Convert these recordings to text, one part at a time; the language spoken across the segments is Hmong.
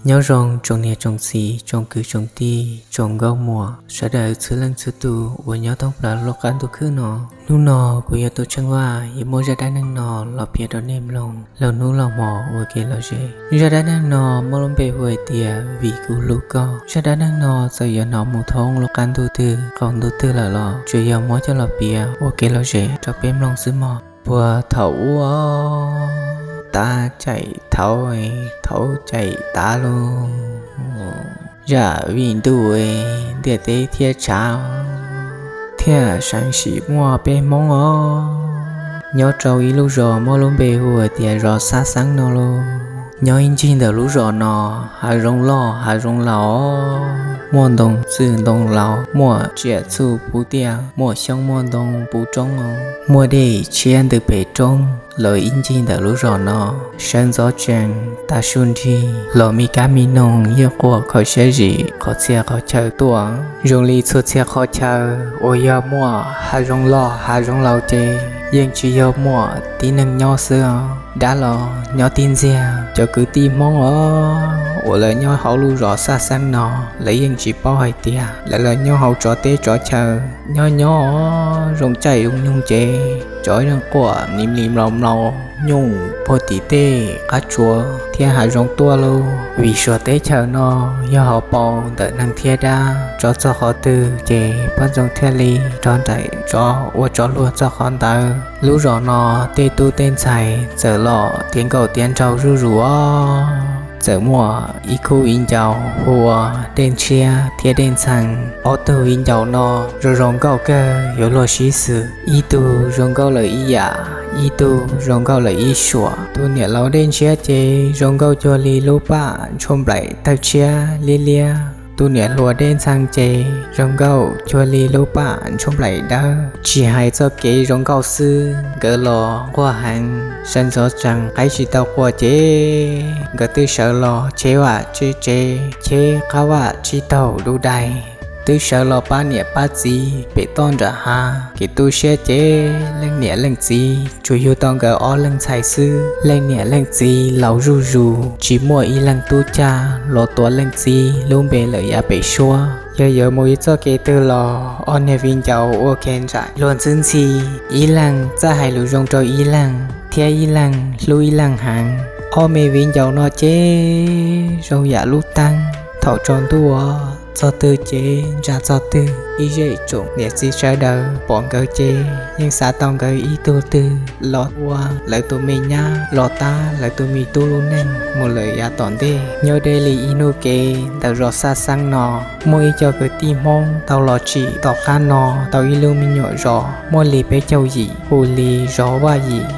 Nyob zoo tsoom niam tsoom txiv, tsoom kwv tsoom tij, tsoom nkauj muam sawv daws txhua leej txhua tus uas nyob thoob plaws lub qab ntuj khwb no. Hnub no kuv yog Tub Tsheej Vaj yuav muaj zaj dab neeg no los piav rau nej mloog laug hnub laug hmo ua kev lom zem. Zaj dab neeg no muaj lub npe hu hais tias Vim Kuv Hlub Koj. Zaj dab neeg no txawm yuav hnov mus thoob lub qab ntuj twg qaum ntuj twg lawm los tsuas yog muab coj los piav ua kev lom zem rau peb mloog xwb mog. Puag thaum ub, tav caim thaud, thaud caim tav lug, zam vij ntuj, ntiaj teb thiab tshav thiaj seev sim muaj peb Hmoob os, nyob rau ib lub zos muaj lub npe hu hais tias zos Xab Xeeb no lauj. Nyob ib ncig ntawm lub zos no, hav zoov loj hav zoov laus, muaj ntoo txwj ntoo laus, muaj tsiaj txhu puv tiaj, muaj xyoob muaj ntoo puv roob, muaj dej tshiab ntws pem roob los ib ncig ntawm lub zos no. Sawv ntxov tsees tav su nrig los me kab me noog yeej quaj kho siab zim qhov txhia qhov chaw tuaj. Zoo li txhua txhia qhov chaw uas yog muaj hav zoov loj hav zoov laus ces yeej tsis yog muaj tib neeg nyob xwb, dab los nyob tib ntxiag. Cov kwv tij Hmoob os uas lawv nyob hauv lub zos Xab Xeeb no, lawv yeej tsis paub hais tias lawv los nyob hauv tsov teb tsov chaw. Nyob nyob zoo caij zoo nyoog ces tsov yeej quaj mli mli mlaus mlaus nyooj puag tim tej qab tsuas thiab hav zoov tuaj lauj. Vim suav teb chaws no yog hauv paus ntawm neeg thiab dab, tsov txog qhov twg ces poj ntxoog thiaj li rov nraim tsov ua tsov luag txog qhov ntawd. Lub zos no tej tub tej ntxhais txawm los tiav nkauj tiav nraug zuj zus os. Txawm muaj ib khub viv ncaus hu ua Dej Ntshiab thiab Dej Ntxhee. Ob tug viv ncaus no zoo zoo nkauj kawg yuav luag sib xws, ib tug zoo nkauj lawm ib yam, ib tug zoo nkauj lawm ib suam. Tus niam laus Dej Ntshiab ces zoo nkauj cuag li lub paj ntshua nplaim tawg tshiab liab liab. Tus niam hluas Dej Ntxhee ces zoo nkauj cuag li lub paj ntshua nplaim dawb. Tsis hais txoj kev zoo nkauj xwb, nkawd los nquag heev, sawv ntxov tsees qaib tsis tau qua ces nkawd twb sawv los cheb vaj tseb tsev, cheb qab vaj tsib taug dub dai, twb sawv los pab niam pab txiv pem toj nram hav. Kev tu siab ces leej niam leej txiv tsuas yug tau nkawd ob leeg ntxhais xwb. Leej niam leej txiv laus zuj zus, tsis muaj ib leeg tub cag los tuav leej txiv lub npe lawm yav pem suab. Yog yuav mus ib txoj kev twg los ob niag viv ncaus ua ke nraim luag ntxwb ntxhi, ib leeg txawj hais lus zoo rau ib leeg thiab ib leeg hlub ib leeg heev. Ob me viv ncaus no ces zoo yam lub teeb, thaum tsaus ntuj txog twg ces ntsa txog twg. Ib zej tsoom niam txiv sawv daws pom nkawd ces yeej xav tau nkawd ib tug twg los ua lawv tus me nyab los tab lawv tus me tub lub neej mus lawm yav tom ntej. Nyob deb li ib hnub kev ntawm zos Xaj Xeeb no, muaj ib co kwv tij Hmoob tau los tsim tom qab no tau ib lub me nyuam zos muaj li peb caug yim hu li zos Vaj Yim.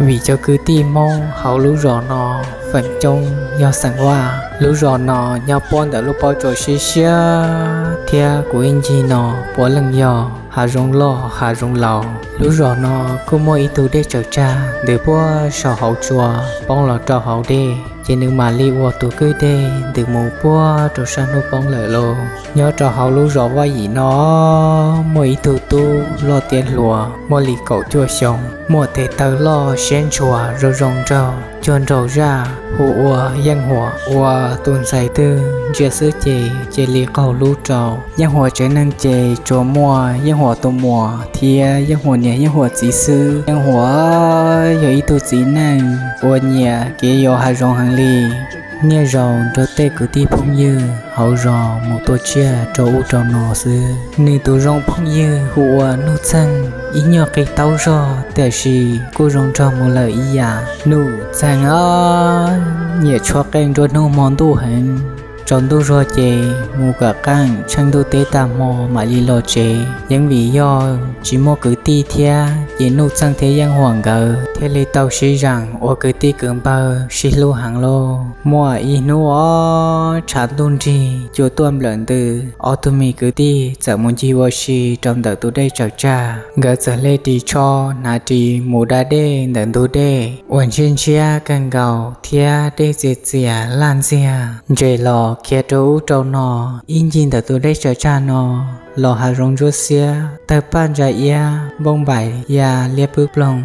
Vim cov kwv tij Hmoob hauv lub zos no feem coob yog xeem Vaj. Lub zos no nyob puab ntawm lub pob tsuas siab siab thiab kuv ib ncig no puav leej yog hav zoov loj hav zoov laus. Lub zos no kuj muaj ib tug dej tsaws tsag ntws puag saum hauv tsua poob los rau hauv dej, ces nws mam li ua tus kwj dej ntws mus puag rau sab hnub poob lawm lauj. Nyob rau hauv lub zos Vaj Yim no muaj ib tug tub loj tiav hluas muaj li kaum cuaj xyoo, muaj tes taw loj siab ntshua zoo zoo nraug cuag nraug zaj, hu ua Yeej Huam. Ua tus ntxhais twg ntsia xwb ces cia li qaug hlub rau. Yeej Huam tsev neeg ces tsuas muaj Yeej Huam tus muam thiab Yeej Huam niam Yeej Huam txiv xwb. Yeej Huam yog ib tug txiv neej uas nyiam kev yos hav zoov heev li. Niaj zaus nrog tej kwv tij phooj ywg hauv zos mus tua tsiaj rau ub rau no xwb. Nws tus zoo phooj ywg hu ua Nuj Txeeg, ib nyuag qis taub zog tiam sis kuj zoo nraug mus lawm ib yam. Nuj Txeeg nyiam tshuab qeej nruab hnub hmo ntuj heev. Tsaus ntuj zog ces mus kawm qeej tsheej ntuj teb tag hmo mam li los tsev. Yeej vim yog tsis muaj kwv tij thiab ces Nuj Txeeg thiab Yeej Huam nkawd thiaj li tau sib zam ua kwv tij kwv npawg sib hlub heev lauj. Muaj ib hnub os, tshav ntuj nrig cua tuaj nplawm ntws, ob tug me kwv tij txawm mus ncig ua si rau ntawm tus dej tsaws tsag. Nkawd txawm hle ris tsho hnav ris mus da dej ntawm ntug dej uas ntshiab ntshiab kawg nkaus thiab dej txias txias laj ntxiag ntses los khiav rau ub rau no. Ib ncig ntawm tus dej tsaws tsag no los hav zoov ntsuab xiab, tawg paj ntsa iab npauj npaim ya liab pwb ploog.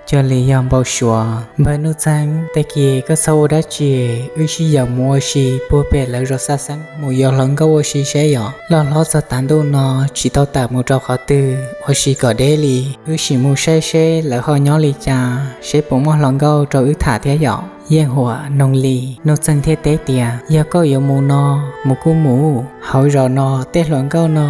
cuag li yog npau suav. Npawg Nuj Txeeg, tag kis koj txhob ua dab tsi, wb sib yaum mus ua si puag pem lawv zos Xab Xeeb mus yos hluas nkauj ua si seb yom. Loj hlob txog tav ntuj no tsis tau tawm mus rau qhov twg ua si kom deb li, wb sim mus saib seb lawv ho nyob li cas, seb puas muaj hluas nkauj rau wb tham thiab yom. Yeej Huam noog li, Nuj Txeeg thiaj teb tias, yog koj yuav mus no, mus kuj mus. Hauv zos no tej hluas nkauj no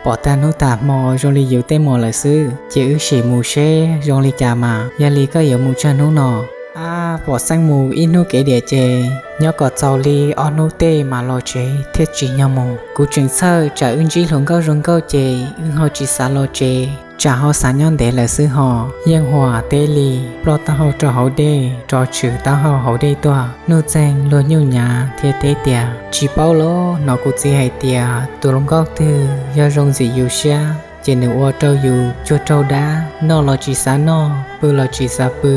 pom tag hnub tag hmo zoo li yus tej muam lawm xwb, ces wb sim mus seb zoo li cas mas. Yog li koj yuav mus tsawg hnub no? Ab, pom xeeb mus ib hnub kev diam ces nyob kom txaus li ob hnub tej mas los tsev thiaj tsim nyog mus. Kuv tseem txhawj tsam wb ntsib hluas nkauj zoo nkauj ces wb ho tsis xav los tsev, tsam ho xav nyob ntev lawm xwb ho. Yeej Huam teb li, ploj taub hau rau hauv dej, rov tshwm taub hau hauv dej tuaj. Nuj Txeeg luag nyuj nyav thiab teb tias, tsis paub los, hnov kuv txiv hais tias tus hluas nkauj twg yog zoo ntxim yus siab ces nws ua rau yus cuag raug dab, noj los tsis xav noj, pw los tsis xav pw,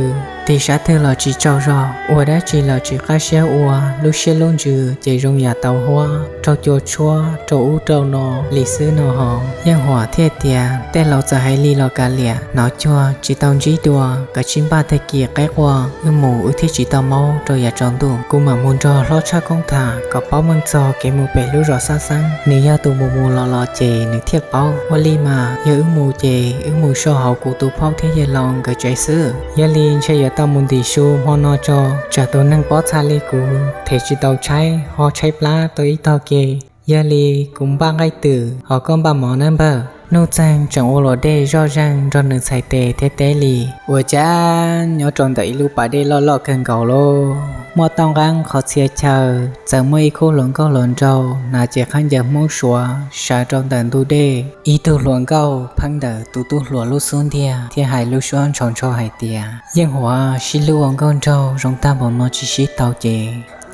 tig sab twg los tsis tsaug zog, ua dab tsi los tsis qab siab ua, lub siab lub ntsws ces zoo yam tau huab, raug cua tshuab rau ub rau no li xwb no ho. Yeej Huam thiaj tias, tej laus txawm hais li los kav liam, hnov cuag tsis tau ntsib dua, kav tsij npaj tag kis qaib qua wb mus, wb thiaj tsis tau maub rau yav tsaus ntuj. Kuv mam mus nrog hlob Tshaj Koob tham kom paub meej txog kev mus pem lub zos Xab Xeeb, nws yog tus mus mus los los ces nws thiaj paub. Ua li mas yog wb mus ces wb mus so hauv kuv tus phauj thiab yawg laus nkawd tsev xwb. Yog li ntshe yuav tau mus ntim su hmo no tso, tsam tus neeg pob txha li kuv them tsis tau tshaib, ho tshaib plab tau ib tog ke. Yog li kuv npaj nqaij twm, ho koj npaj mov nawb npawg. Nuj Txeeg tseem ua luam dej zoj zeeg nrog nws txhais tes thiab teb li, ua cas nyob rau ntawm ib lub pas dej loj loj kawg nkaus lauj, muaj toj nqeeb qhov txhia chaw, txawm muaj ib khub hluas nkauj hluas nraug hnav cev khaub ncaws Hmoob Suav sawv rau ntawm ntug dej. Ib tug hluas nkauj pheej ntawm tus tub hluas lub xub ntiag thiaj hais lub suab ntshau ntshau hais tias, Yeej Huam, sib hlub ua nkauj nraug zoo tag npaum no tsis sib tau ces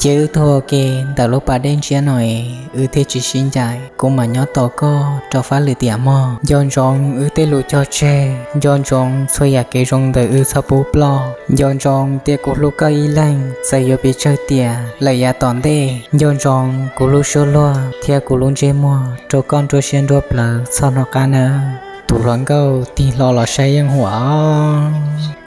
cia wb tuag ua ke ntawm lub pas dej ntshiab no es wb thiaj tsis sib ncaim. Kuv mam nyob tos koj rau fab lwm tiam mog. Nco ntsoov wb tej lus cog tseg, nco ntsoov txhua yam kev zoo ntawm wb txhob pub ploj. Nco ntsoov tias kuv hlub koj ib leeg, txawm yuav pes tsawg tiam lawm yav tom ntej. Nco ntsoov kuv lub suab luag thiab kuv lub ntsej muag rau koj nruab siab nruab plawv txhob hnov qab nawb. Tus hluas nkauj tig hlo los saib Yeej Huam,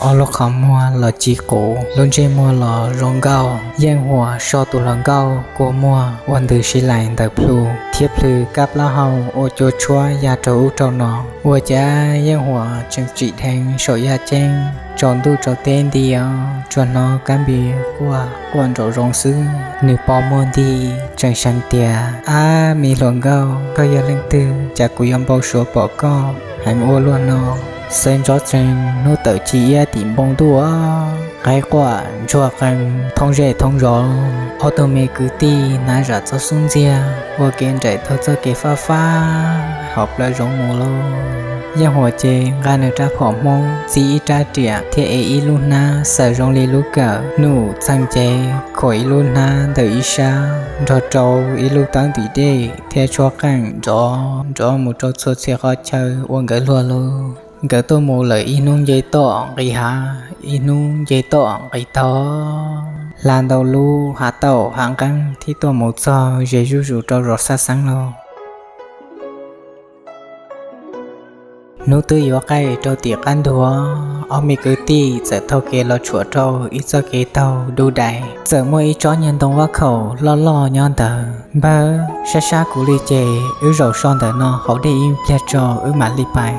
ob lub qhov muag los ci quv, lub ntsej muag los zoo nkauj. Yeej Huam so tus hluas nkauj kua muag ua ntws sib lais ntawm plhu thiab plhws kab plaub hau ua cua tshuab ya rau ub rau no. Ua cas Yeej Huam tseem tsim dheev saum yaj ceeb, tsaus ntuj tsaus teb nti os, tsuas hnov kab npis quaj quaj nraum zoov xwb. Nws pos muag nti tseem seev tias, ab, me hluas nkauj, koj yog leej twg, cas kuv yuav npau suav pom koj heev ua luaj no. Xeeb ntsob tsees hnub tawm ci iab tim npoo ntuj, qaib quaj ntsuag qees thoob zej thoob zos. Ob tug me kwv tij hnav zam txoj xub ntxiag ua ke nraim tau txoj kev fab fab hauv plawv zoov mus lauj. Yeej Huam ces nqa nws rab phom Hmoob, txib ib rab riam thiab ev ib lub hnab xaws zoo li lub kawm. Nuj Txeeg ces khuam ib lub hnab ntawm ib sab nrog rau ib lub tawb ntim dej thiab tshuab qeej nrov nrov mus rau txhua txhia qhov chaw uas nkawd luag lauj. Nkawd tuaj mus lawm ib hnub nce toj nqis hav, ib hnub nce toj nqis tog, hla ntau lub hav tauj hav nqeeb thiab tuaj mus txog ze zuj zus rau zos Xab Xeeb lauj. Hnub twb yuav qaij rau tim qab ntuag, ob me kwv tij txawm taug kev los tshuam rau ib txoj kev taug dub dais. Txawm muaj ib tsob niag ntoo vaj khaum loj loj nyob ntawd. Npawg, sab sab kuv li ces wb zaum so ntawm no haus dej ib pliag tso wb mam li pais.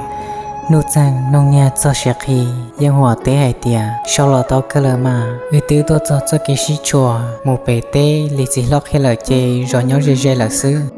Nuj Txeeg nug niag txog siav qhi, Yeej Huam teb hais tias, so los tau kawg lawm mas, wb twb tuaj txog txoj kev sib tshuam mus pem teb li txiv hlob qhia lawm ces zos nyob ze ze lawm xwb.